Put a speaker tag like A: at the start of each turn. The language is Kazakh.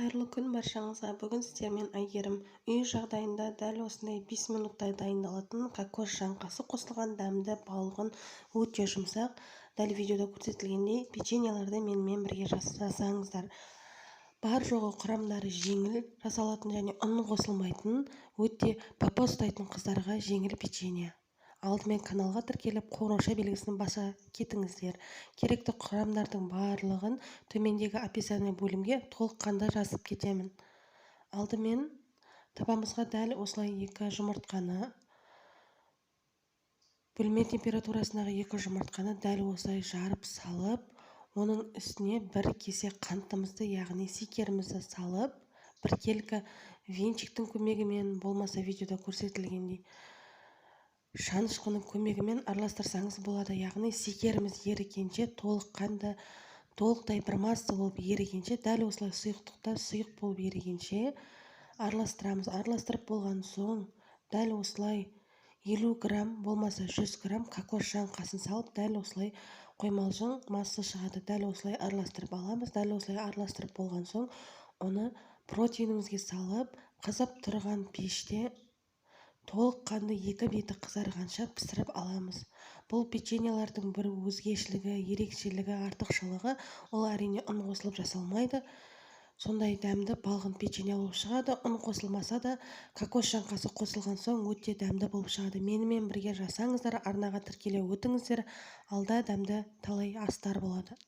A: Қайырлы күн баршаңызға! Бүгін сіздермен Әйгерім. Үй жағдайында дәл осындай 5 минутта дайындалатын, кокос жаңқасы қосылған дәмді, балғын, өте жұмсақ, дәл видеода көрсетілгендей печеньелерді менімен бірге жасаңыздар. Бар жоғы құрамдары жеңіл жасалатын және ұн қосылмайтын, өте папа ұстайтын қыздарға жеңіл печенье. Алдымен каналға тіркеліп, қоңырауша белгісін баса кетіңіздер. Керекті құрамдардың барлығын төмендегі описание бөлімге толыққанды жазып кетемін. Алдымен табамызға дәл осылай 2 жұмыртқаны, бөлме температурасындағы 2 жұмыртқаны дәл осылай жарып салып, оның үстіне 1 кесе қантымызды, яғни секерімізді салып, біркелкі венчиктің көмегімен, болмаса видеода көрсетілгендей шанышқының көмегімен араластырсаңыз болады. Яғни секеріміз ерігенше, толыққанды толықтай бір масса болып ерігенше, дәл осылай сұйықтықта сұйық болып ерігенше араластырамыз. Араластырып болған соң дәл осылай 50 грамм, болмаса 100 грамм кокос жаңқасын салып, дәл осылай қоймалжың масса шығады. Дәл осылай араластырып аламыз. Дәл осылай араластырып болған соң оны противнімізге салып, қызып тұрған пеште толыққанды екі беті қызарғанша пісіріп аламыз. Бұл печеньелердің бір өзгешілігі, ерекшелігі, артықшылығы, ол әрине ұн қосылып жасалмайды. Сондай дәмді балғын печенье болып шығады. Ұн қосылмаса да кокос жаңқасы қосылған соң өте дәмді болып шығады. Менімен бірге жасаңыздар, арнаға тіркеле өтіңіздер. Алда дәмді талай астар болады.